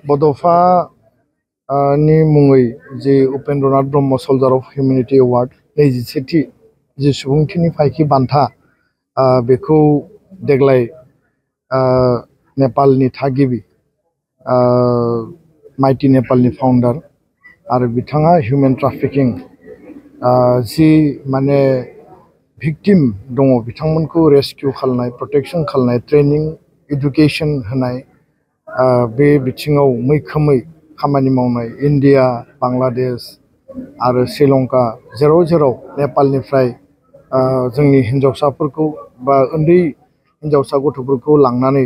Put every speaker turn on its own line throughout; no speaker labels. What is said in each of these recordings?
बड'फा नि मुङै जे उपेन्द्रनाथ ब्रह्म सल्जार अफ हिउमेनिटी एवार्ड 27थि जे सुबुंथिनि फायखि बान्था बेखौ देग्लाय नेपालनि थागिबि माइटि नेपालनि फाउन्डार आरो बिथाङा हिउमेन ट्राफिकिं जि माने भिक्टिम दङ बिथांमोनखौ रेस्किउ खालामनाय प्रटेक्शन खालामनाय ट्रेनिं एडुकेशन होनाय बे बिथिङाव मैखोमै खामानि मावनाय इन्डिया बांलादेश आरो श्रीलंका जेराव जेराव नेपालनिफ्राय जोंनि हिन्जावसाफोरखौ बा उन्दै हिन्जावसा गथ'फोरखौ लांनानै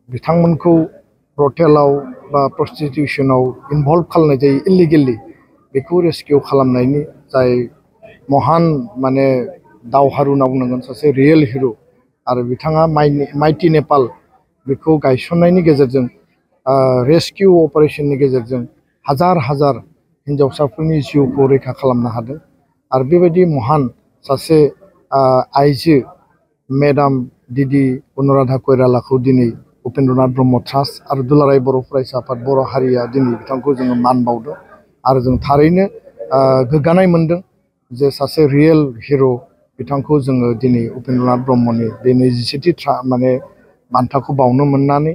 बिथांमोनखौ ब्रथेलाव बा प्रस्टिटिउसनाव इनभल्व खालामनाय जायो इलिगेलि बेखौ रेस्किउ खालामनायनि जाय महान माने दावहारु होनना बुंनांगोन सासे रियेल हिर' आरो बिथाङा माइटि नेपाल बेखौ गायसननायनि गेजेरजों रेस्किउ अपारेशननि गेजेरजों हाजार हाजार हिन्जावसाफोरनि जिउखौ रैखा खालामनो हादों आरो बेबायदि महान सासे आइजो मेडाम दिदि अनुराधा कइरालाखौ दिनै उपेन्द्रनाथ ब्रह्म ट्रास्ट आरो दुलाराय बर' फरायसा आफाद बर' हारिया दिनै बिथांखौ जोङो मान बावदों आरो जों थारैनो गोग्गानाय मोनदों जे सासे रियेल हिर' बिथांखौ जोङो दिनै उपेन्द्रनाथ ब्रह्मनि बे 27थि माने बान्थाखौ बावनो मोननानै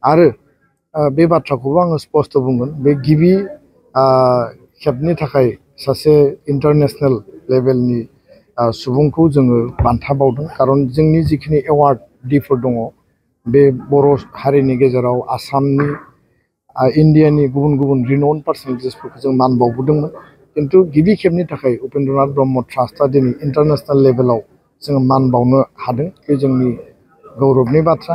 आरो बे बाथ्राखौबो आङो स्पष्ट बुंगोन बे गिबि खेबनि थाखाय सासे इन्टारनेशनेल लेभेलनि सुबुंखौ जोङो बान्था बावदों खारन जोंनि जिखिनि एवार्ड डिफोर दङ बे बर' हारिनि गेजेराव आसामनि इन्डियानि गुबुन गुबुन रिनाउन पार्सनेलिटिसफोरखौ जों मान बावबोदोंमोन किन्तु गिबि खेबनि थाखाय उपेन्द्रनाथ ब्रह्म ट्रास्टआ दिनै इन्टारनेशनेल लेभेलाव जोङो मान बावनो हादों बे जोंनि गौरबनि बाथ्रा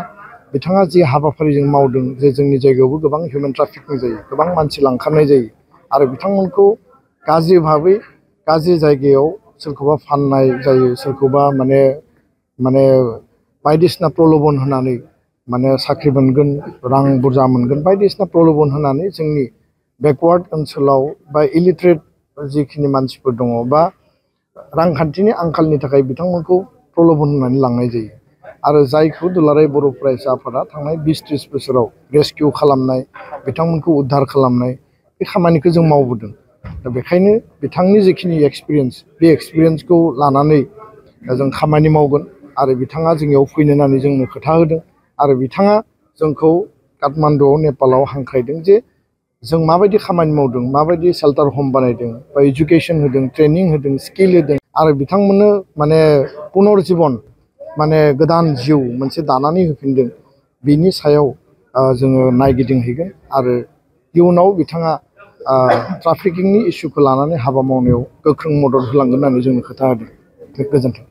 बिथाङा जि हाबाफारिजों मावदों जे जोंनि जायगायावबो गोबां हिउमेन ट्राफिकिं जायो गोबां मानसि लांखारनाय जायो आरो बिथांमोनखौ गाज्रि भाबै गाज्रि जायगायाव सोरखौबा फाननाय जायो सोरखौबा माने बायदिसिना प्रलोभन होनानै माने साख्रि मोनगोन रां बुरजा मोनगोन बायदिसिना प्रलोभन होनानै जोंनि बेकवार्ड ओनसोलाव बा इलिट्रेट जिखिनि मानसिफोर दङ बा रांखान्थिनि आंखालनि थाखाय बिथांमोनखौ प्रलोभन होनानै लांनाय जायो आरो जायखौ दुलाराय बर' फरायसा आफादा थांनाय 20-30 बोसोराव रेस्किउ खालामनाय बिथांमोनखौ उद्धार खालामनाय बे खामानिखौ जों मावबोदों दा बेखायनो बिथांनि जिखिनि एक्सपिरियेन्स बे एक्सपिरियेन्सखौ लानानै जों खामानि मावगोन आरो बिथाङा जोंनियाव फैनो होननानै जोंनो खोथा होदों आरो बिथाङा जोंखौ काठमान्डुआव नेपालाव हांख्रायदों जे जों माबायदि खामानि मावदों माबायदि शेल्टार हम बानायदों बा एजुकेशन होदों ट्रेनिं होदों स्किल होदों आरो बिथांमोननो माने पुनर्जीबन माने गोदान जिउ मोनसे दानानै होफिनदों बिनि सायाव जोङो नायगिदिंहैगोन आरो इयुनाव बिथाङा ट्राफिकिंनि इस्युखौ लानानै हाबा मावनायाव गोख्रों मदद होलांगोन होननानै जोंनो खोथा होदों गोजोन्थों।